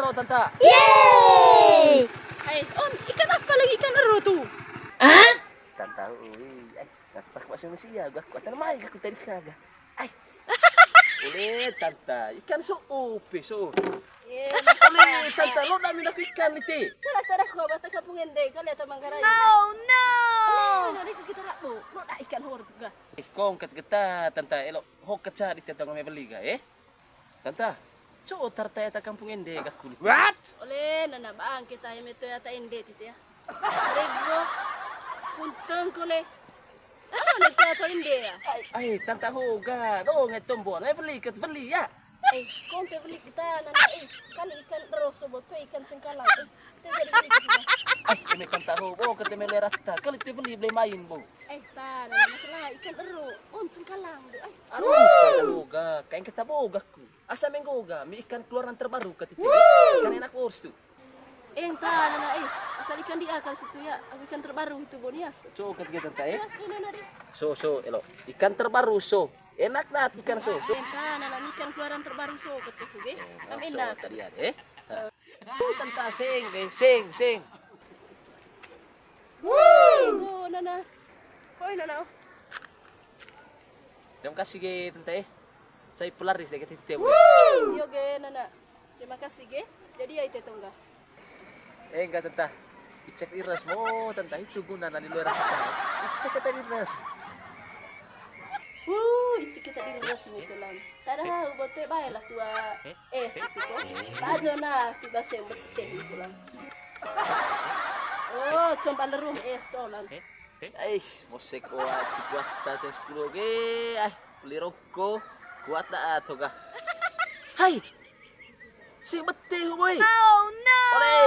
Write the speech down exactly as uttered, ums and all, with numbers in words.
Oh, Tanta. Yeay! Hai, Om, ikan apa lagi ikan ero tuh? Hah? Tanta, ui, ai, nggak sepak masuk Indonesia, gua kuatan mai, gua kuatan ikan, gua. Ai. Ole, Tanta, ikan so upi, so. Ye, Ole, Tanta, lo dah minta ikan lite. Salah tak ada gua bata kampung ende, kali atau Manggarai. Oh, no, kita rak, Bu. Lo dah ikan hor tuh, gak? Eh, kong ket geta, Tanta, elo, ho keca di tetang me beli, gak, eh? Tanta, so tarta eta kampung ende gak kulit. What? Ole, nana bang, kita yang metu ata ende, gitu ya. Rego, sekunteng kole. Ano, nanti ata ende ya? Ai, Tanta hoga, do ngai tombo, ngai beli ket beli ya. Eh, konte beli kita, nana, eh, kan ikan ero so boto, ikan sengkalang, eh, kita jadi beli kita. Ai, kami Tanta hoga, kete me lerata, kali te beli, beli main, bo. Eh, ta, nana masalah ikan ero, om sengkalang, do, eh. Aduh, Tanta hoga, kain kita boga ku. Asa menggoga, mi ikan keluaran terbaru ke titik. Ikan enak ors tu. Eh, entah, nana, eh. Asal ikan di akal situ ya. Aku ikan terbaru itu, Bonias. So, ketiga tenta, eh. Yes, nana, nana, deh. So, so, elo. Ikan terbaru, so. Enak nat ikan so, so. Entah, nana, ikan keluaran terbaru, so, ketiku, be. Am so, enak. Tadi ada, eh. Tuh, tenta, sing, eh, sing, sing. Woi, go, nana. Hoi, nana, oh. Terima kasih ge, tenta, eh. Saya pelaris deh, ketitik. Iyo ge, nana. Terima kasih ge. Jadi ya, ite tongga. Eh, enggak, tenta. Icek iras mo, tenta, itu guna nani luar kata. Icek kita iras. Wuh, icek kita iras mo, tulang. Tada, bote bae lah tua. Eh, situ ko. Pajo na, tiba sing bete, tulang. Oh, coba lerum, eh, solang. Aish, mosek oa, kuat ta, saya sepuluh ge. Ah, beli rokok. Kuat ta, ah, toga. Hai. Sing bete, boy. Oh, no. Oleh.